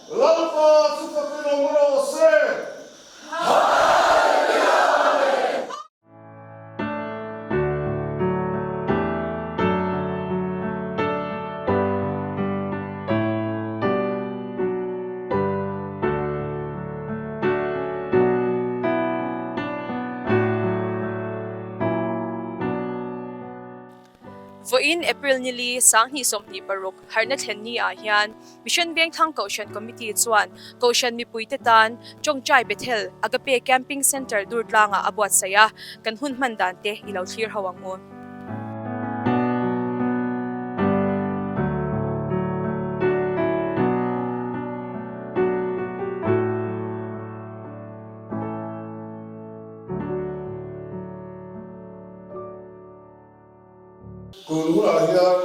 Lalpa chu fakin awm rawh se. Hallelujah! Vawiin April nili 2026 harhna thlen ni ah hian Mission Vengthlang Kohhran Committee chuan Kohhran mipuite tan Tawngtai Bethel Agape Camping Centre Durtlangah a buatsaih a, kan hun hman dan te i lo thlir ho ang u. Tun hunah hian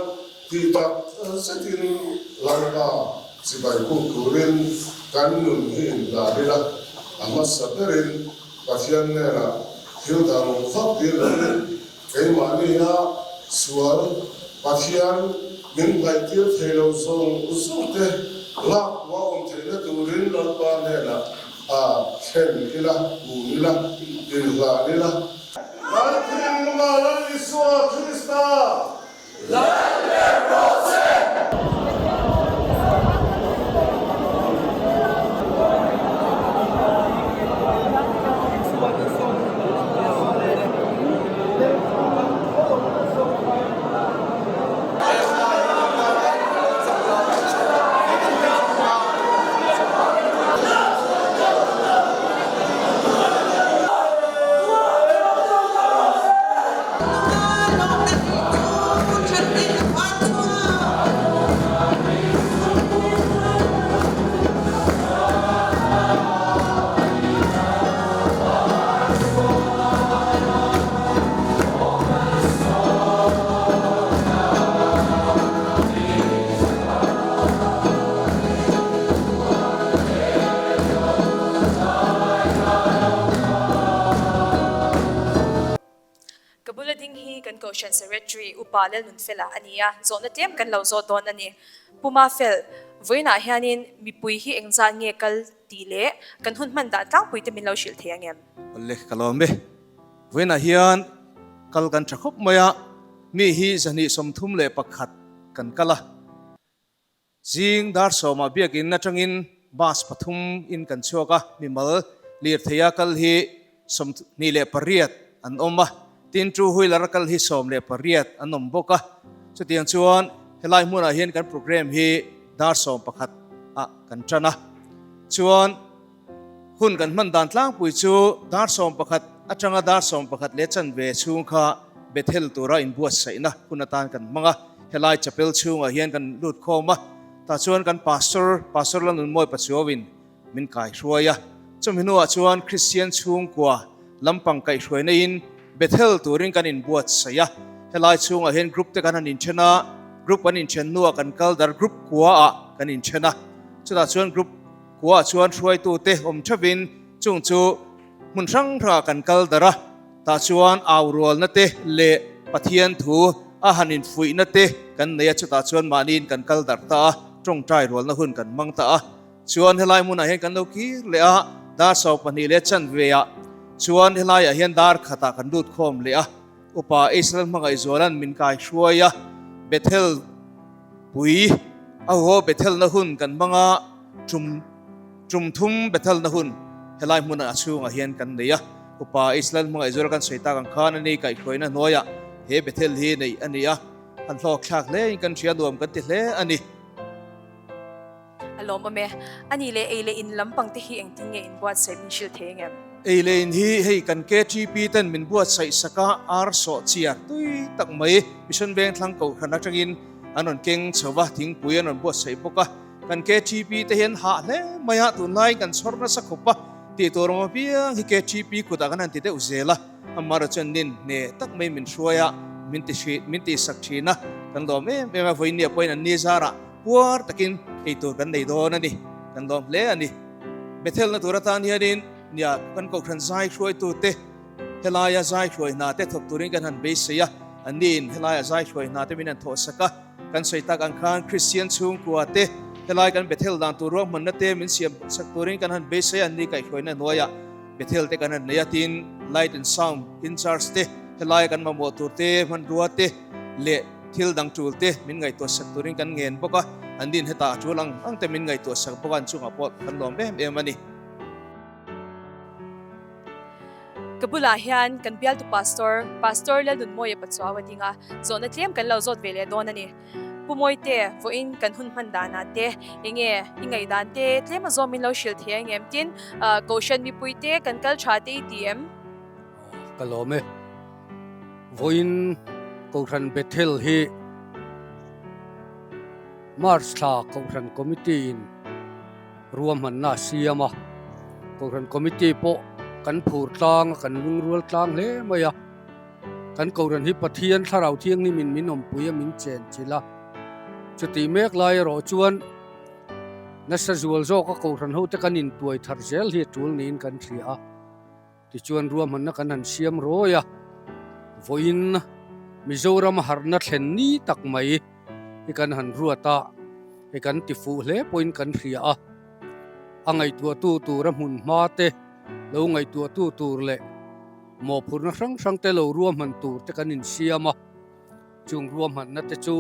tih tak zetin Lalpa chibai buk turin kan nun hi inhlan ila, a hmasa berin Pathian hnenah thil dang vak dil lovin keimahniha sual Pathian min hnaihtir thei lo zawng zawng te lak hua awm theihna turin Lalpa hnenah a thlen ila, kun ila, inhlan ila. Kan thinlunga Lal Isua Krista Lal ber rawh se! Ka bula ding hi kan Kohhran Secretary Upa Lalnunfela a ni a, zawhna tlem kan lo zawt dawn a ni. Pu Mafel, vawiinah hianin mipui hi engzat nge kal tih leh kan hun hman dah tlangpui te min lo hrilh thei ang em? Awle, ka lawm e. Vawiinah hian kal kan tha khawp mai a, mi hi 231 kan kal a. Zing dar sawmah biakinn atangin bus pathum in kan chhuak a, mimal lirtheia kal hi 28 an awm a, tin two wheeler a kal hi 18 an awm bawk a. Chutiang chuan helai hmunah hian kan programme hi dar 11 ah kan tan a, chuan hun kan hman dan tlangpui chu dar 11 atanga dar 11 leh chanve chhung kha Bethel tura inbuatsaihna hun atan kan hmang a. Helai chapel chhungah hian kan lut khawm a, tah chuan kan Pastor, Pastor Lalnunmawi Pachuauin min kaihruai a. Chumi hnuah chuan Kristian chhungkua lampang kaihhruai neiin Bethel turin kan inbuatsaih a. Helai chhungah hian group te kan han inthen a, group kan inthen hnuah kan kal dar group kuaah kan inthen a. Chutah chuan group kuaah chuan hruaitute awm theuhin chung chu hmun hrang hrangah kan kal dar a. Tah chuan aurualna te leh Pathian thu a han infuihna te kan nei a, chutah chuan mahniin kan kal darh ta a, tawngtai rualna hun kan hmang ta a. Chuan helai hmunah hian kan lo kir leh a, dar 12 leh chanve ah chuan helaiah hian dar khatah kan lut khawm leh a, Upa Israel hmangaihzuala'n min kai hruai a, Bethel pui a huho Bethelna hun kan hmang a, tum tum thum Bethelna hun helai hmunah a chhungah hian kan nei a. Upa Israel hmangaih zual kan sawi tak ang khan a ni kaihhruaina hnuaiah he Bethel hi neih a ni a, an hlawk thlak hle in kan hria nuam kan ti hle a ni. A lawmawm e. A nih leh ei leh in lampang te hi engtin nge in buatsaih min hrilh thei ang em? Ei leh in hi hei kan KTP ten min buatsaih sak a, ar sawh chiar tui tak mai Mission Vengthlang Kohhran atangin an rawn keng chho va, thingpui an rawn buatsaih bawk a. Kan KTP te hian hah hle mai a, tunlai kan chhawr nasa khawp a. Tih tur awm apiang hi KTP kutah kan han ti deuh zel a, amaherawh chuan nin hne tak mai min hruai a, min ti hri, min tihsak thin a, kan lawm em em a, vawiin nia pawhin an ni zarah puar takin ei tur kan nei dawn a ni, kan lawm hle a ni. Bethelna tur atan hianin nia kan Kohhran zai hruaitute helaia zai hruai hna te thawk turin kan han beisei a, an niin helaia zai hruai hna te min han thawhsak a, kan sawi tak ang khan Kristian chhungkua te. Helai kan Bethel dan tur ruahmanna te min siam sak turin kan han beisei a, an ni kaihhruaina hnuaiah Bethel te kan han nei a, tin Light and Sound in charge te helai kan mamawh tur te hmanrua te leh thil dang tul te min ngaihtuah sak turin kan ngen bawk a, an nin hetah a tul ang ang te min ngaihtuah sak bawk a, an chungah pawh kan lawm em em a ni. Ka bulah hian kan bialtu Pastor, Pastor Lalnunmawia Pachuau a ding a, zawhna tlem kan lo zawt ve leh dawn a ni. Pu Mawite, vawiin kan hun hman danah te, enge i ngaihdan te tlem a zawm min lo hrilh thei ang em? Tin, Kohhran mipui te kan kal tha te i ti em? Ka lawm e. Vawiin Kohhran Bethel hi March thla Kohhran Committee in ruahmanna a siam a, Kohhran Committee pawh kan phur tlang a, kan lungrual tlang hle mai a, kan Kohhran hi Pathian Thlarau Thianghlimin min awmpui a, min chen chilh a, chutih mek lai erawh chuan nasa zual zawka Kohhran hote kan intuai thar zel hi a tul niin kan hria a. Tichuan ruahmanna kan han siam rawi a, vawiin Mizoram harhna thlen ni tak mai hi kan han ruat a, hei kan ti fuh hle pawhin kan hria a, a ngaihtuahtu tura hmun hma te, lo ngaihtuahtu tur leh mawhphurhna hrang hrang te lo ruahman tur te kan insiam a. Chung ruahmanna te chu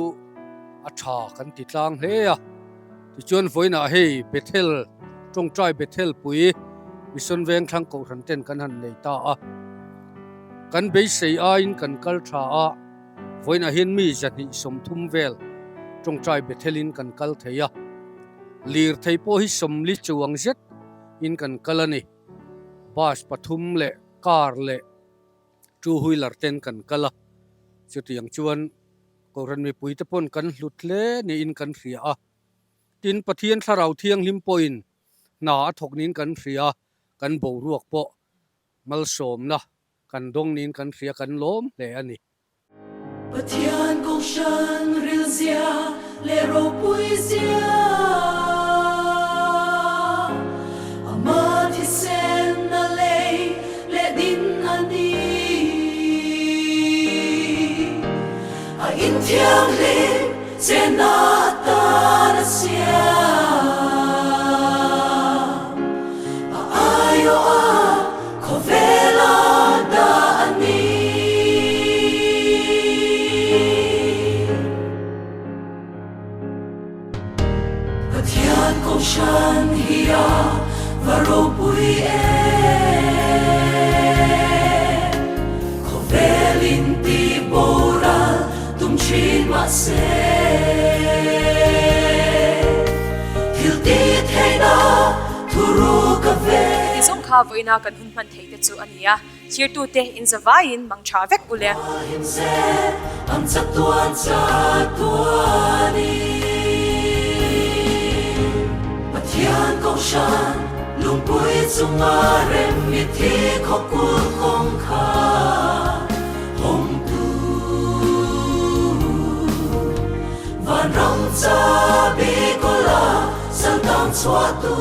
a tha kan ti tlang hle a, tichuan vawiinah hei Bethel, tawngtai Bethel pui Mission Vengthlang Kohhran ten kan han nei ta a, kan beisei aiin kan kal tha a, vawiinah hian mi 230 vel tawngtai Bethel in kan kal thei a, lirthei pawh hi 40 chuang zet in kan kal a ni, bus pathum leh car leh. Two wheeler ten kan kal a, chutiang chuan Kohhran mipuite pawn kan hlut hle niin kan hria a. Tin, Pathian Thlarau Thianghlim pawhin hna a thawk niin kan hria a, kan boruak pawh malsawmna kan dawng niin kan hria, kan lawm hle a ni. Pathian Kohhran rilzia leh ropuizia Ama thisen a lei leh din a ni. A inthianghlim chenna atan a siam. A aiawh a khawvel a dah a ni. Pathian Kohhran hi a va ropui em? Khawvel in ti boral tum thin mahse thil ti theihna thu ru ka ve. Heti zawng kha vawiina kan hun hman theih te chu a ni a. Thirtute in zavaiin mang tha vek u le. Pathian Kohhran lungpui chunga rem mithi khawkul kawngkhar hawngtu Vanram chabi kawla saltang chhuahtu.